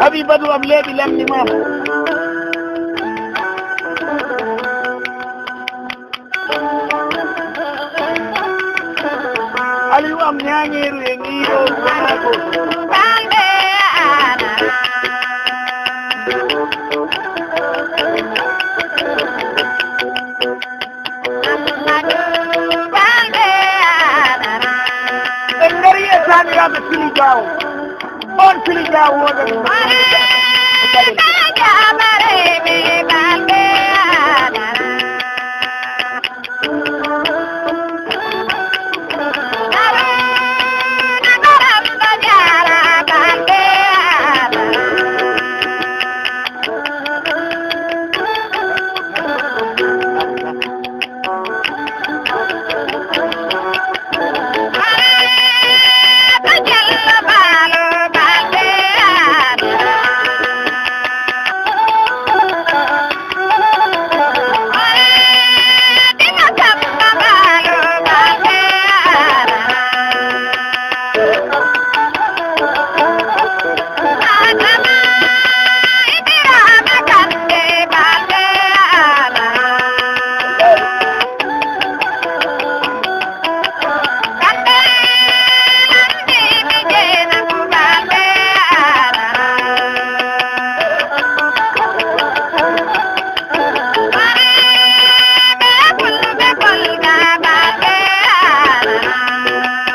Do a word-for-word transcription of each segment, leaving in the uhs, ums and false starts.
Habibatu am leeɓi lamni mama. Aliou am ñaañeeru e ngiiɗo wonaa ko. En ngari e taaniraaɓe Sili Jaawo. On Sili Jaawo wonani.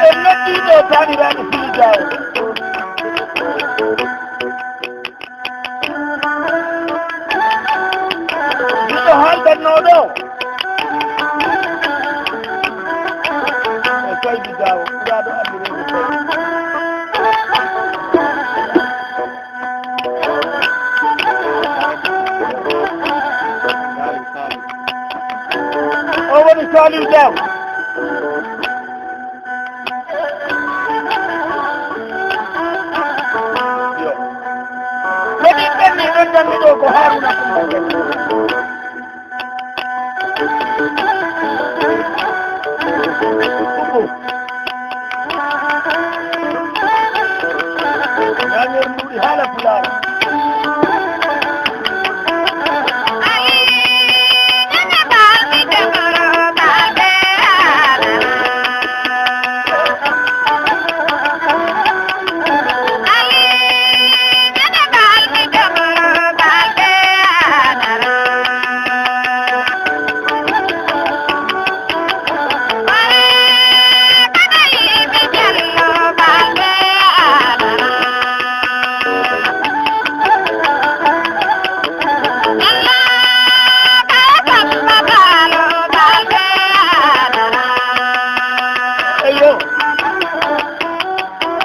En noddiiɗo taaniraaɗo Sili Jaawo. Ɗiɗo haaldanno ɗo. E Saydi Jaawo, ɓuraaɗo anndireede Saydi. O woni Saliou Diaw. Yo. Ko ɗin ɓenni noddanmi ɗo ko Haruna Kumba. Kuku. Ñaañoor mbuuɗi haala pulaar.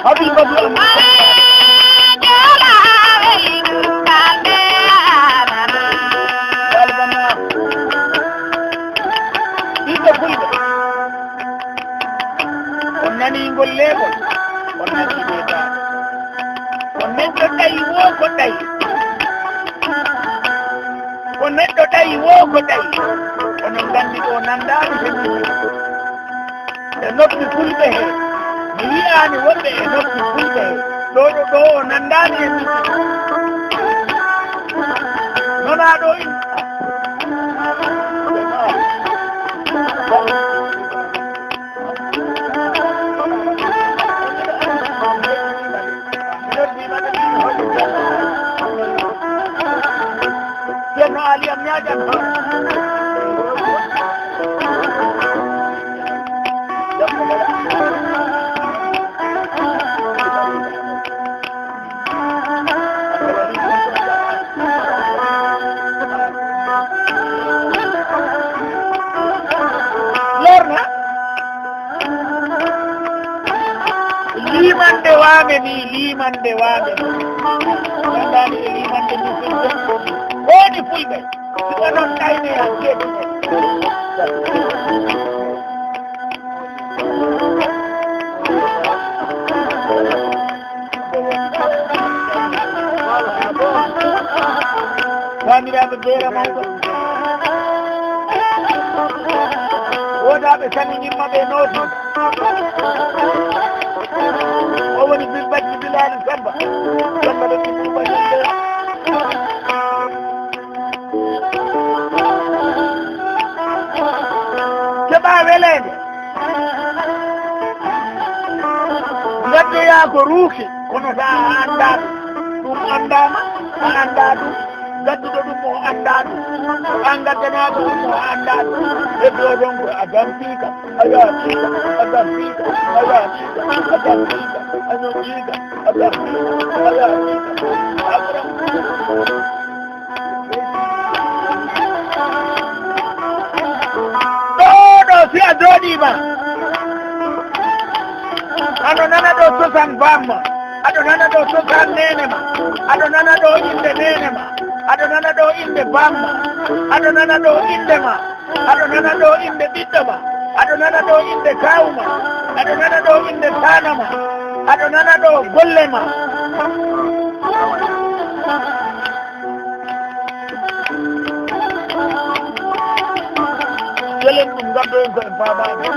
Habibatu am. Balbana. Ɓiɓɓe Fulɓe. On nanii ngol leeɓol. On nanii leeɓaade. Ko neɗɗo tawi woo ko tawi. Ko neɗɗo tawi woo ko tawi. Onon nganndi ɗo nanndaani he musiɗɗo. E noppi fulɓe he, mi yiyaani wonɓe e noppi fulɓe he. Ɗo, ɗo, ɗo o nanndaani e musiɗɗo. Nonaa ɗo in. Ceerno Aali am ñaaƴan hoore. Lorna. Liimande waame ni, liimande waame ni. Nanndaani e liimande ni fulɓe. Woni fulɓe. Si onon kayne e jeeɗiɗe. Bandiraɓe beera mawɗo. Wodaɓe salminimma ɓe nooti. O woni bilbajji bilali samba. Samba ɗo ɗi bilbajji. Ko ruuki, kono so a anndaa ɗum, ɗum anndaama, a anndaa ɗum, gadduɗo ɗum o anndaa ɗum, ko an gaddanaako ɗum o anndaa ɗum. Heddoo ɗon ko a dampiika, a yaafiika, a dampiika, a yaafiika, a dampiika, a ñogiika, a dampiika, a yaafiika. Ɗo, ɗo, si a jooɗiima, aɗo nana ɗo cosaan baam ma, aɗo nana ɗo cosaan neene ma, aɗo nana ɗo innde neene ma, aɗo nana ɗo innde baam ma, aɗo nana ɗo innde ma, aɗo nana ɗo innde ɓiɗɗo ma, aɗo nana ɗo innde kaawu ma, aɗo nana ɗo innde taana ma, aɗo nana ɗo golle ma. Jelen ɗum ngaddoyen ko en paamaani.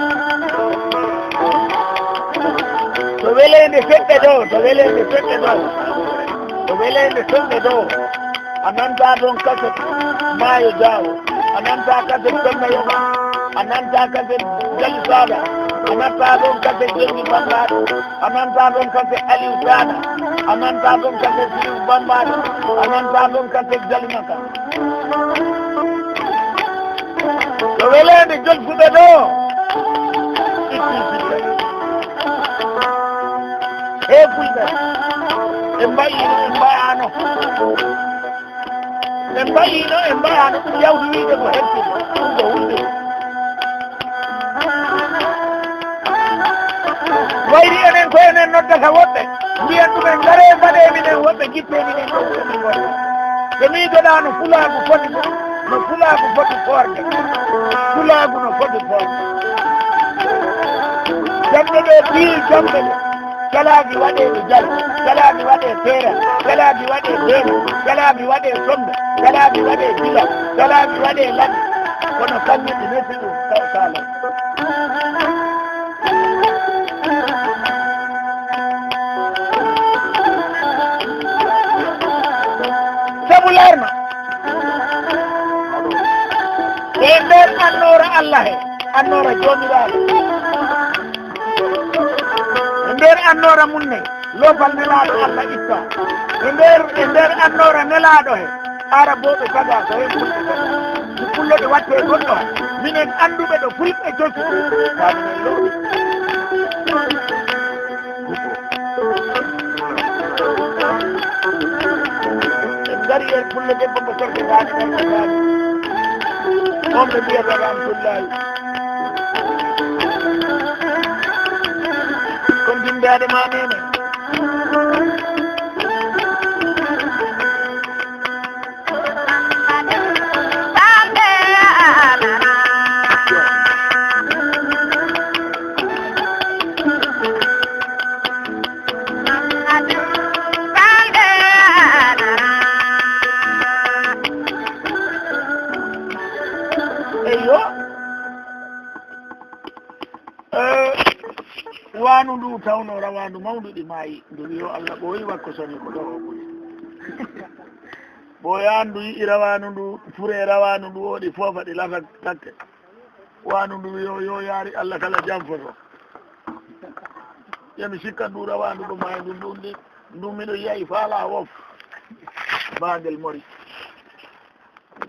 To weleende seɗɗe ɗo, to weleende seɗɗe ɗo, to weleende seɗɗe ɗo, a nanta ɗon kaset maayo jaawo, a nanta kaset penna yoɓa, a nanta kaset jali saada, a nanta ɗon kaset jongi banngaɗo. A nanta ɗon kake Aliou Tana, a nanta ɗon kake Sirif Bambara, a nanta ɗon kake Jalimaka. Ko weleende jolfuɓe ɗo. Itti sikke. He fulɓe. En mbayi, en mbayano. En mbayino, en mbayano ɗum yawti wiide ko heddino, ɗum ko hulɓe. Wayri enen ko enen noddata woɓɓe, mbiyen ɗumen ngare mbaɗe minen woɓɓe, jippe minen ɗo woni woɓɓe. So miijoɗa no fulaagu foti, no fulaagu foti foorde, fulaagu no foti foorde. Jamɗe ɗe bii jamɗe ɗe. Calaaji waɗee e jal, calaaji waɗee teera, calaaji waɗee deema, calaaji waɗee sombe, calaaji waɗee jila, calaaji waɗee laɗi. Kono kañum ne nesi ɗum ka-, kala. Sabu leerna. E nder annoora Allah he, annoora Joomiraaɗo. E nder annoora mum ne, loofal nelaaɗo Allah itta. E nder, e nder annoora nelaaɗo he, Arabooɓe tagaa ko heen fulɓe tagaa. So pullo ɗe watte goɗɗo, minen annduɓe ɗo fulɓe jogi. Kaa minen loowi. En ngari en pullo debbo mo sorɓe daande tan ko daande. On ɓe mbiyata Ramatullahi. Kon dimbe adama meme. Eyyo. Eh, waandu ndu tawno rawaandu mawndu ɗi maayi, ndu wiyo Allah ɓooyi wakko soni ko ɗo o ɓuri. Ɓooyaandu yi'i rawaandu ndu, fure rawaandu ndu woɗi foofa ɗi lata takke. Waandu ndu wiyo yo yaari Allah kala jam foto. Yami sikka ndu rawaandu ɗo maayi ndu, ndu, ndu, ndu miɗo yi'ay faala wof. Baangel mori.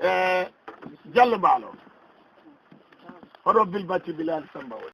Eh, Jallo Mbaalo. Hoɗo Bilbati Bilal Samba woni.